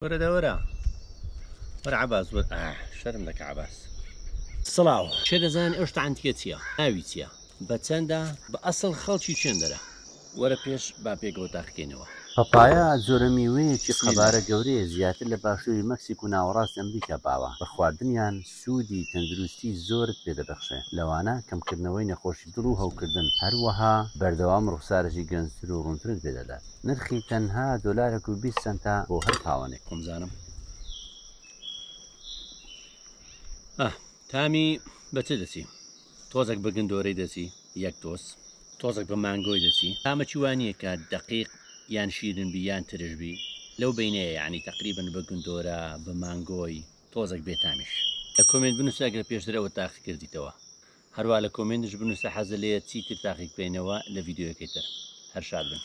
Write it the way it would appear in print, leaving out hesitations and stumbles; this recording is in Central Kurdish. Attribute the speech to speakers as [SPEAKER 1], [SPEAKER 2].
[SPEAKER 1] وەرە دە وەرە وەرە عەباس وەر ئاه شەرم دەکا عەباس. سڵاو کێ دەزانێ ئەو شتە عەنتیکە چیە ناوی چیە بە چەندە بە ئەسڵ خەڵکی چێندەرە وەرە پێش با پێکەوە تاقیکەینەوە.
[SPEAKER 2] پەپایا جۆرە میوەیەکی
[SPEAKER 1] بسم اللە.
[SPEAKER 2] قەبارە گەورەیە زیاتر لە باشووری مەکسیک و ناوەڕاستی ئەمریکا باوە، بە خواردنیان سوودی تەندروستی زۆرت پێدەبەخشێ لەوانە کەمکردنەوەی نەخۆشی دڵ و
[SPEAKER 1] بسم اللە.
[SPEAKER 2] هەوکردن، هەروەها بەردەوام ڕوخسارێکی گەنجتر و ڕوونترت پێدەدات. نرخی تەنها دۆلارێک و 20 سەنتە بۆ هەر پاوەنێک.
[SPEAKER 1] خۆم زانم ئاه تامی بە چ دەچی تۆزێک بە گندۆرەی دەچی یەک تۆز تۆزێک بە مانگۆی دەچی تامەکی وا نییە کە دەقیق یان شیرن بی یان ترش بی لەو بەینەیە یعنی تقریبا بە گندۆرە بە مانگۆی تۆزێک بێتامیش. لە کۆمێنت بنووسە ئەگەر پێشتر ئەوە تاقی کردیتەوە هەروا لە کۆمێنتش بنووسە حەزە لێیە چیتر تاقی بکەینەوە لە ڤیدیۆیەکەی تر هەر شاد بن.